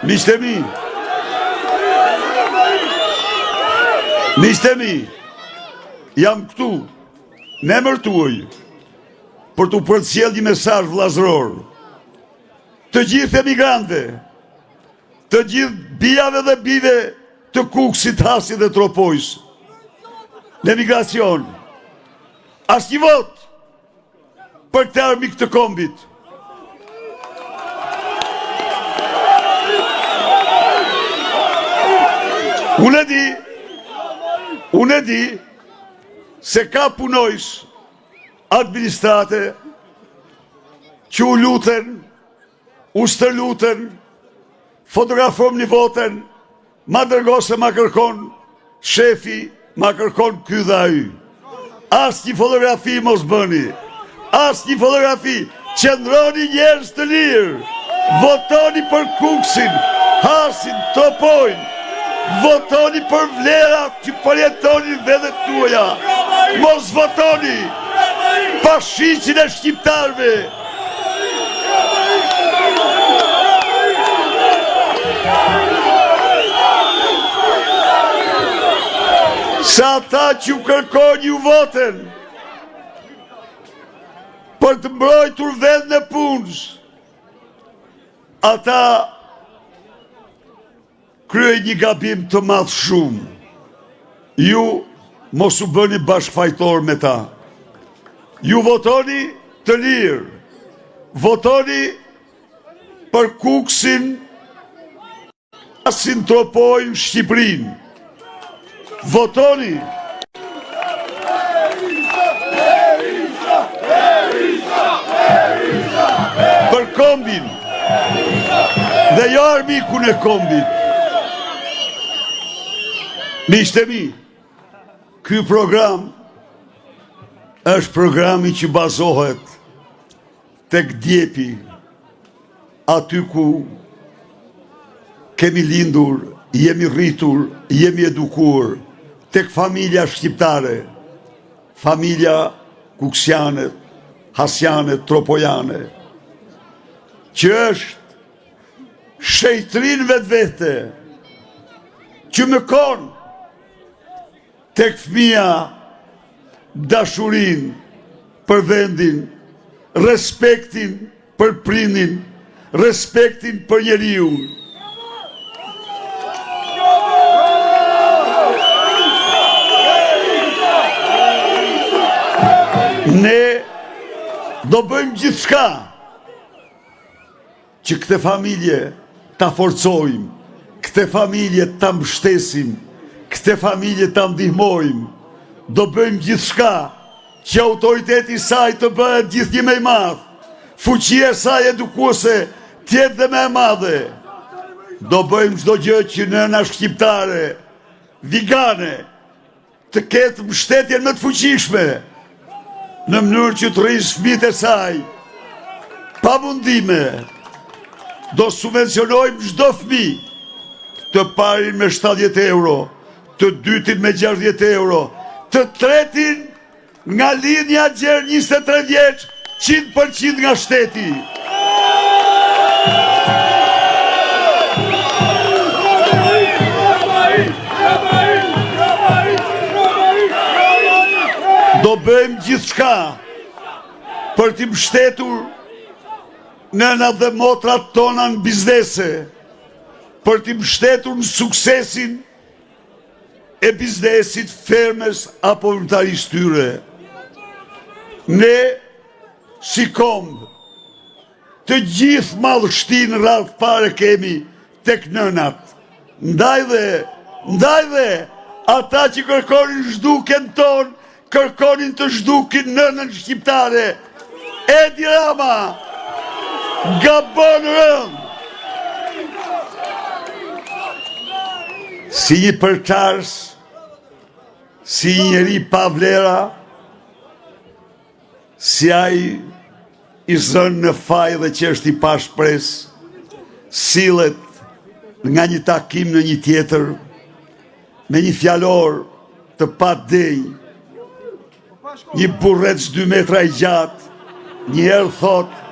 Miqtë e mi, miqtë e mi, jam këtu, në emër tuaj, për t'u përcjellë një mesazh vëllazëror. Të gjithë emigrantëve, të gjithë bijave dhe bijve të Kukësit, Hasit dhe Tropojës, në emigracion, asnjë votë për këtë armik të kombit. Unë e di, unë e di se ka punonjës administrate që u luten, u stërluten, fotografomni votën, Ma dërgo se ma kërkon shefi, ma kërkon ky dhe ai. Asnjë fotografi mos bëni. Asnjë fotografi. Qëndroni njerëz të lirë. Votoni për Kukësin, Hasin, Tropojën. Votoni për vlerat që përjetoni në vendet tuaja. Mos votoni Pashiqin e shqiptarëve. Se ata që ju kërkojnë ju votën për të mbrojtur vendin e punës, ata Kryejnë një gabim të madh shumë. Ju mos u bëni bashkëfajtorë me ta. Ju votoni të lirë. Votoni për Kukësin, Hasin, Tropojën, Shqipërinë. Votoni për kombin dhe jo armikun e kombit. Miqtë e mi, ky program është programi që bazohet tek djepi aty ku kemi lindur, jemi rritur, jemi edukuar, tek familja shqiptare, familja kuksiane, hasjane, tropojane, që është shenjtëri në vetvete, që mëkon Tek fëmija dashurinë për vendin, respektin për prindin, respektin për njeriun. Ne do bëjmë gjithçka Që këtë familje ta forcojmë, këtë familje ta mbështesim, këtë familje ta ndihmojmë. Do bëjmë gjithçka që autoriteti i saj të bëhet gjithnjë më i madh, fuqia e saj edukuese të jetë dhe më e madhe. Do bëjmë çdo gjë që nëna shqiptare, vigane, të ketë mbështetjen më të fuqishme në mënyrë që të rrisë fëmijët e saj pa mundime. Do subvencionojmë çdo fëmijë, të parin me 70 euro, të dytin me 60 euro, të tretin Nga lindja gjer 23 vjeç, 100% nga shteti. Do bëjmë gjithçka për t'i mbështetur nënat dhe motrat tona në biznese, për t'i mbështetur në suksesin e biznesit, fermës apo veprimtarisë tyre. Ne si komb të gjithë madhështinë radhë të parë kemi tek nënat. Ndaj dhe, ndaj dhe, ata që kërkonin zhdukjen tonë, Kërkonin të zhdukin nënën shqiptare. Edi Rama gabon rëndë. Si një përçarës, si një njeri pa vlera, si ai i zënë në faj dhe që është i pashpresë, sillet nga një takim në një tjetër, me një fjalor të padenjë, një burrec dy metra i gjatë, një herë thotë...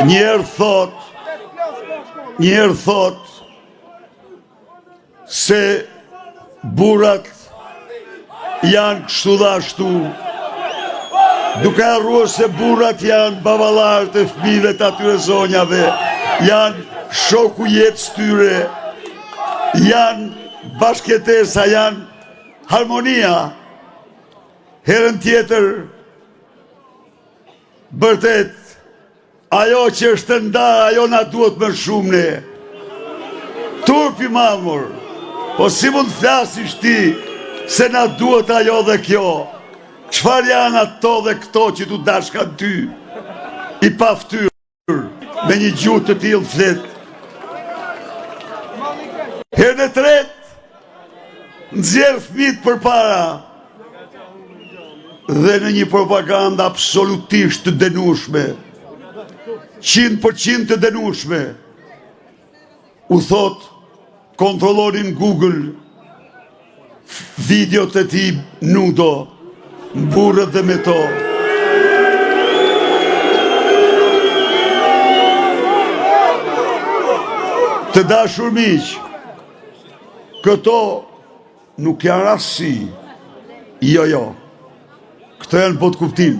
Një herë thotë, një herë thotë se burrat janë kështu dhe ashtu, duke harruar se burrat janë baballarët e fëmijëve të atyre zonjave, janë shoku i jetës tyre, janë bashkëjetesa, janë harmonia. Herën tjetër, bërtet, ajo që është e ndarë, ajo na duhet më shumë ne. Turp i madh, mor, po si mund të flasish ti se na duhet ajo dhe kjo? Çfarë janë ato dhe këto që t'u dashkan ty? I paftyrë. Me një gjuhë të tillë flet. Herën e tretë, nxjerr fëmijët përpara dhe në një propagandë absolutisht të dënueshme, 100% të dënueshme, U thotë kontrolloni në Google videot e tij nudo, mburret dhe me to. Të dashur miq, këto nuk janë rastësi. Jo, jo. Këto janë botëkuptim.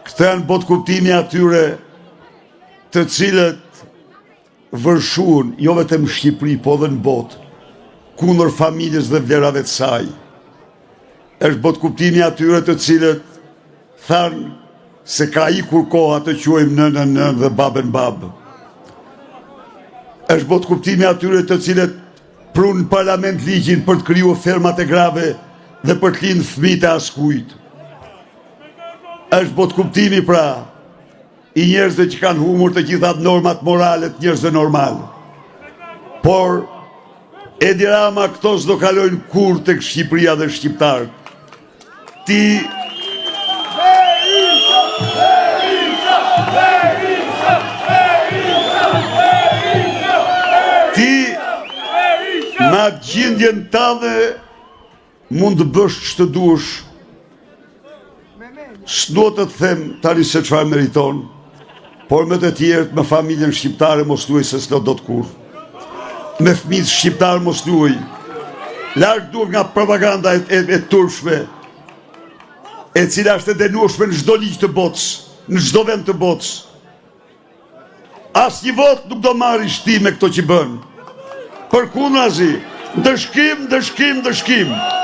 Këto janë botëkuptimi i atyre të cilët vërshuan jo vetëm në Shqipëri, po edhe në botë, kundër familjes dhe vlerave të saj. Është botëkuptimi i atyre të cilët thanë se ka ikur koha të quajmë nënën nënë dhe babën babë. Është botëkuptimi i atyre të cilët prunë në parlament ligjin për të krijuar fermat e grave dhe për të lindë fëmijët e askujt. Është botëkuptimi pra i njerëzve që kanë humbur të gjitha normat morale të njerëzve normalë. Por Edi Rama këto s'do kalojnë kurrë tek Shqipëria dhe shqiptarët. Ti Ti me atë gjendjen tënde Mund të bësh ç'të duash. S'dua të të them tani se çfarë meriton, por me të tjerët, me familjen shqiptare mos luaj se s'lë dot kurrë. Me fëmijët shqiptarë mos luaj. Larg duart nga propaganda e, e, e turpshme, e cila është e dënueshme në çdo ligj të botës, në çdo vend të botës. Asnjë votë nuk do marrësh ti me këto që bën. Përkundrazi, ndëshkim, ndëshkim, ndëshkim.